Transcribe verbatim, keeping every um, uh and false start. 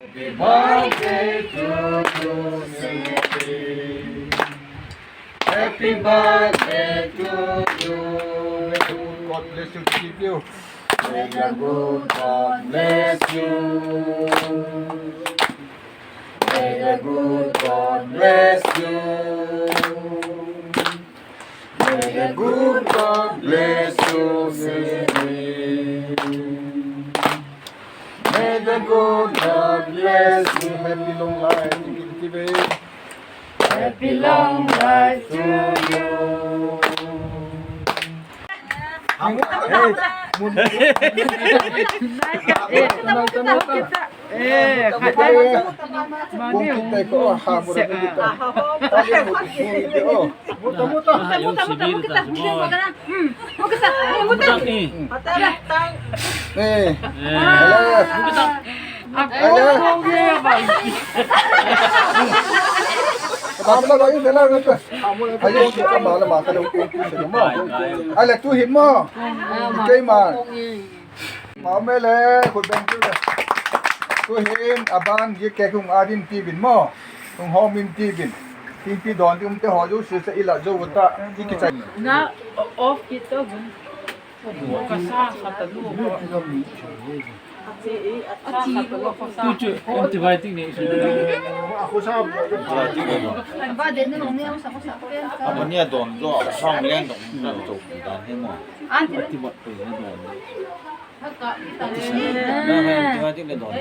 Happy birthday to you. May the good God bless you, keep you. May the good God bless you. May the good God bless you. May the good God bless you, Sydney. May the good God bless you. Happy long life, Happy long life to you. Ale tu hin maw. Keima. Maw me le, khut beng tu le. Tu hin a ban gi ke kung a din ti bin maw. Kung hawm in ti bin. Tin ti don ti um te haw zo si sa i la zo ta. I ki chai. Na off kit to. Tuchu antibiotic nei. Abani a don zo a sang leng dong dan zo dan he mo. Antibiotic nei don.